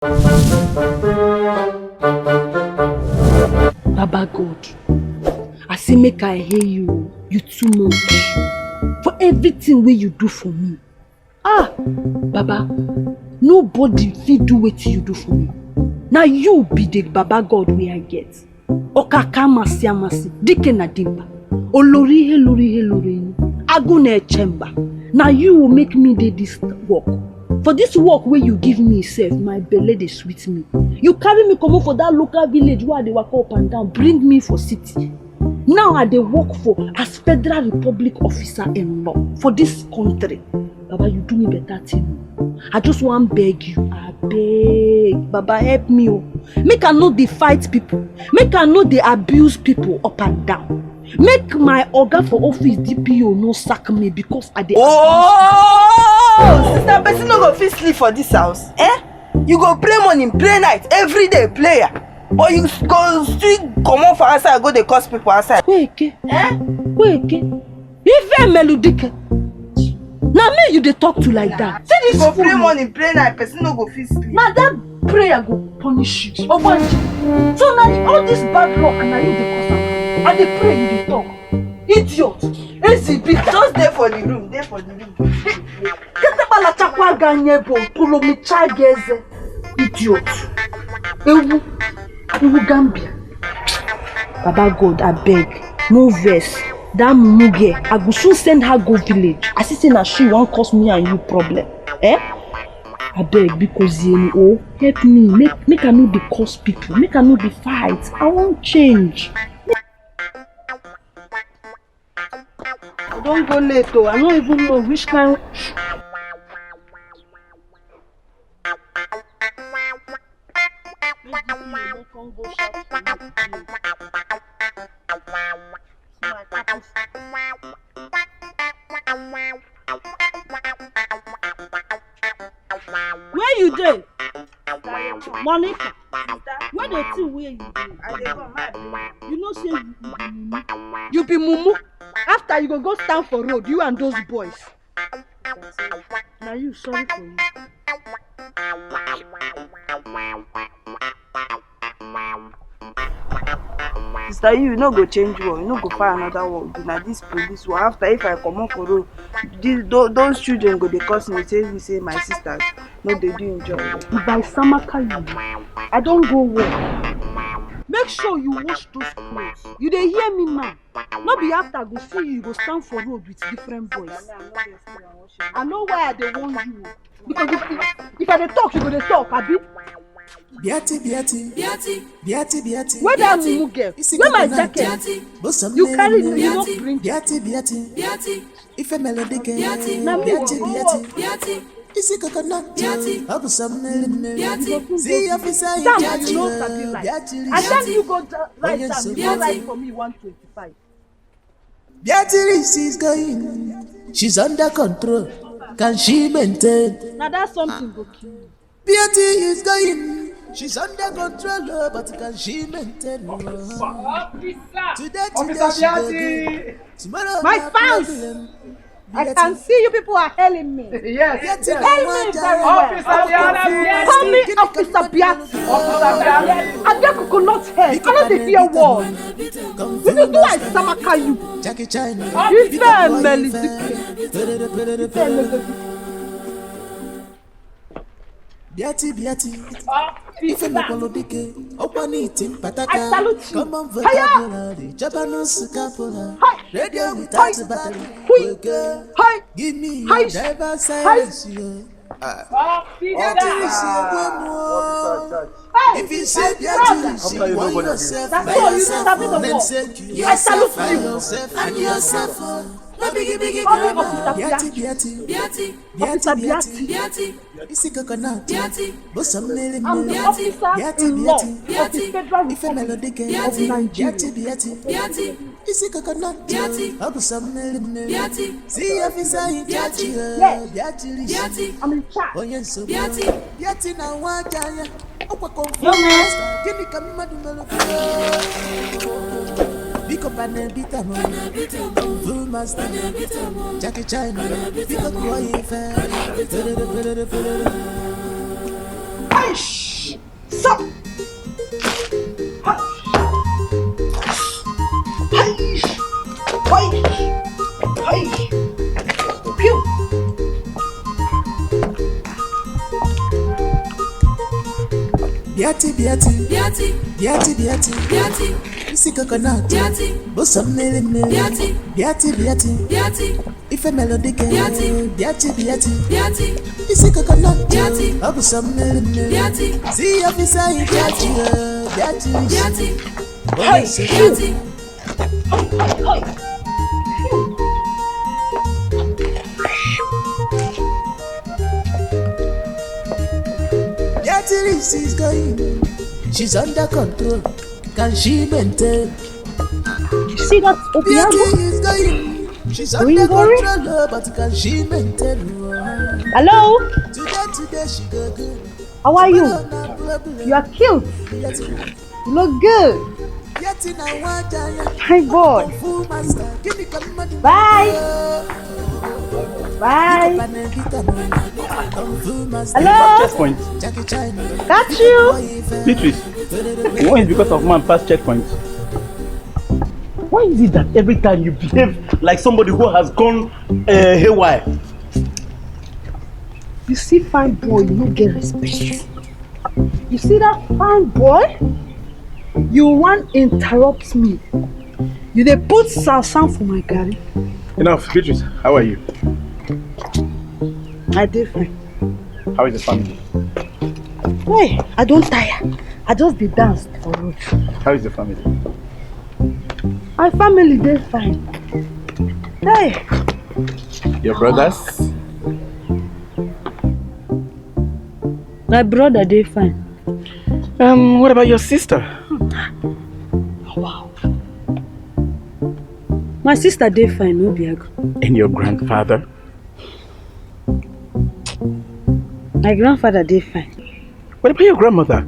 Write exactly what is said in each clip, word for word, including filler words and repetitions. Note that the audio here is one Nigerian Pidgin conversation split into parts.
Baba God, I say make I hail you, you too much. For everything wey you do for me. Ah, Baba, nobody fit do wetin you do for me. Na you be the Baba God wey I get. Okaka masi amasi, dike na dimba. Olori ihe lori ihe lori ini. Agu na echemba. Na you will make me dey this work. For this work wey you give me sef, my belle dey sweet me. You carry me comot for that local village wey I dey waka up and down, bring me for city. Now I dey work for as Federal Republic officer in law for this country. Baba, you do me better thing. I just wan beg you, I beg, Baba, help me o. Make I no dey fight people, make I no dey abuse people up and down. Make my oga for office, D P O, no sack me because I dey. Oh, sister, person no go fit sleep for this house. Eh? You go pray morning, pray night, every day prayer. But you go still comot for outside, go dey curse people outside. Kweke. Eh? Kweke. Ife meludike. Na me you dey talk to like that. See this fool. Go pray morning, pray night, person no go fit sleep. Na that prayer go punish you. Ogbonge. So na all this bad luck and na you dey cause am. I dey pray, you dey talk. Idiot. Ezibi. Just dey for the room, dey for the room. Ketekpala chakwa ganye bo, polomi chageze. Idiot. Ewu. Ewu Gambia. Baba God, abeg, no vex. That mumu girl, I go soon send her go village. I see say na she wan cause me and you problem. Eh? Abeg, biko zie me o. Help me, make, make I no dey curse people, make I no dey fight. I wan change. I don go late o. I no even know which kind. Make this thing no come go sharp for me today. See my carpet. Where you dey? Monica, where the thing wey you dey? I dey come, I dey. You know say you, you be mumu. You be mumu. After you go go stand for road, you and those boys. Na you, sorry for you. Sister, you no go change work, you no go find another work. Na this police work. After, if I comot for road, this, tho-, those children go dey curse me, say me say my sisters no dey do im job. If I samaka you, I don go work. Make sure you wash those clothes. You dey hear me now? No be after I go see you, you go stand for road with different boys. I know why I dey warn you. Because if, if, if I dey talk, you go dey talk, abi? Biati, biati, biati, biati, biati. Where that mumu girl? Where my jacket? You carry me, you no bring. Biati, biati, biati. Ife melody girl. Na me. Biati, biati, biati. Isi coconut. Biati. Abu some mele mele. Biati. See officer in charge. Biati. I tell you go da-, write down. You no write for me one twenty-five. Beatrice is going. She's under control. Can she maintain? Now that something go kill you. Beauty is going. She's under control, oh, but can she maintain? Oh. Today, today she go good. Tomorrow, my fans, I can see you people are hailing me. Yes. Hail me very well. Call me Officer Biati. I get coconut head. I no dey fear war. If you do, I samaka you. Jackie Chan. Ife Melody. Ife Melody. Biati, biati. Ife mekwalụ dike, ọkwa n'iti mpataka. I salute you. Common vocabulary, Japanese scapula. Hi. Radio without battery. Hui. Hi. Give me your driver's license, yo. Officer. If you say biati, you see, you want yourself, buy yourself, name sake, yourself, buy yourself, and yourself. No biggie, biggie, come on. Biati, biati. Biati, biati. Isi coconut. Biati. Bosom mele mele. I'm the officer in law of the Federal Republic of Nigeria. Biati, biati. Isi coconut. Biati. Bosom mele mele. Biati. See officer in charge. Yes. Biati. I'm in charge. Biati. Biati na waja ya. Ọkwa kung fu master. Gịnị ka mmadụ mere? Biko, Panel Beat am. Kung fu master. Jackie Chan. Biko, kụọ ya ife. Aish! Stop! Hi! Hi! Hi! Hi! Pew! Biati, biati, Biati, biati, biati. Biati, Isi coconut, biati, Bosom mele mele. Biati, biati, biati. Biati, Ife melody ke, biati, biati, biati. Biati, Isi coconut, biati, Bosom mele mele. Biati, See officer in biati, biati, biati. Biati. Hey, biati. Beatrice is going. She's under control. Can she maintain? You see that Obiago? Beatrice is going. She's under control, oh, but can she maintain? Hello? Today, today she go good. How are you? You are cute. You look good. Hi, boy. Bye. Bye. Hello? Checkpoint. That's you? Beatrice, you want it because of man past checkpoint? Why is it that every time you behave like somebody who has gone uh, haywire? You see, fine boy, you no get respect. You see that fine boy? You want interrupt me. You dey put sansan for my garri. Enough, Beatrice. How are you? I dey fine. How is the family? Hey, I don't tire. I just dey dance for road. How is the family? My family dey fine. Hey. Your brothers? My brother dey fine. Um, what about your sister? Wow. My sister dey fine, Obiago. And your grandfather? My grandfather dey fine. What about your grandmother?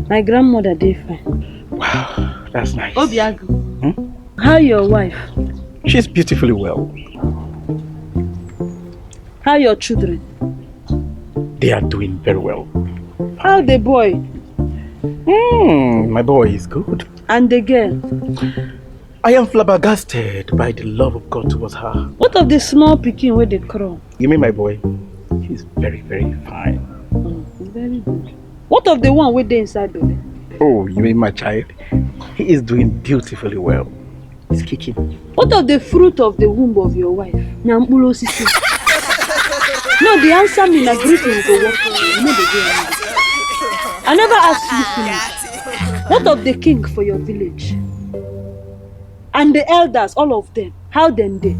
My grandmother dey fine. Wow, that's nice. Obiago. Hmm? How your wife? She's beautifully well. How your children? They are doing very well. How the boy? Hmm, my boy is good. And the girl? I am flabbergasted by the love of God towards her. What of the small pikin wey dey crawl? You mean my boy? He's very, very fine. Mm, very good. What of the one wey dey inside belle? Oh, you mean my child? He is doing beautifully well. He's kicking. What of the fruit of the womb of your wife? Na mkpụrụ osisi. No, dey answer me, na greeting go work. You no dey do anything. I never ask you finish. What of the king for your village? And the elders, all of them, how dem dey?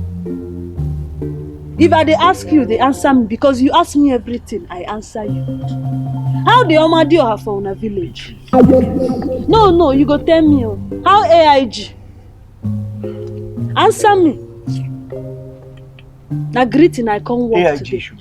If I dey ask you, dey answer me, because you ask me everything, I answer you. How the Omadioha for una village? No, no, you go tell me o. How A I G? Answer me. Na greeting I come work A I G today. Issue.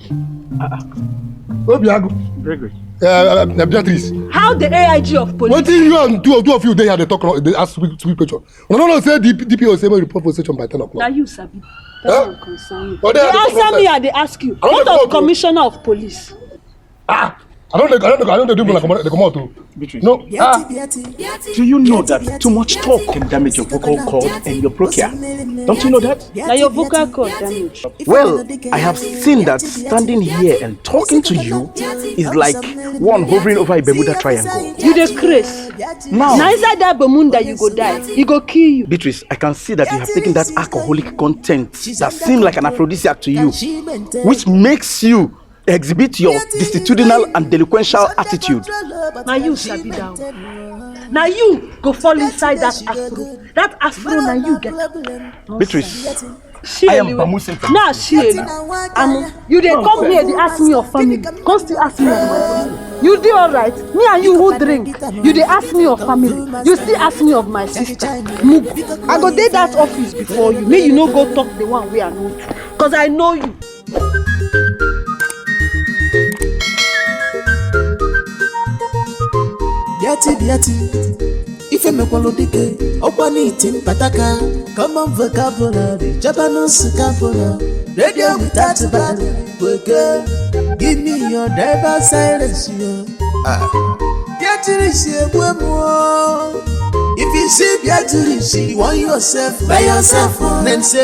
Obiago. Gregory. Uh, uh, uh, Beatrice. How the A I G of police? Wetin you and two, two of you dey here dey talk, dey ask sweet, sweet question. Una no know say the D P O say make we report for station by ten o'clock. Na you sabi. Huh? That one concern you. But they Dey are the answer me, I dey ask you. I don't What dey of come out o. Commissioner of police? Ah, I don't dey, I don't dey, I don't dey do like they come out o. Beatrice. No. Ah. Do you know that too much talk can damage your vocal cord and your procure? Don't you know that? Na your vocal cord damage. Well, I have seen that standing here and talking to you is like one hovering over a Bermuda Triangle. You dey craze. Now, Na inside that Bermuda you go die. E go kill you. Beatrice, I can see that you have taken that alcoholic content that seemed like an aphrodisiac to you, which makes you exhibit your destitutudinal and delinquential attitude. Na you sabi that one. Na you go fall inside that afro. That afro na you get. Beatrice, I am Bamusin from Now she Amu, you dey come here, dey ask me your family. Come still ask me of my family. You dey alright? Me and you who drink, you dey ask me of family. You still ask me of my sister. Mugu. I go dey that office before you. Me, you no go talk the one wey I know. Cause I know you. Biati, biati. Ife mekwalụ dike, ọkwa n'iti mpataka. Common vocabulary, Japanese vocabulary. Radio without battery, weke. Give me your driver silence, yo. Ah. Get Beatrice egbu m o. If you see Beatrice, you want yourself by yourself o. Dem say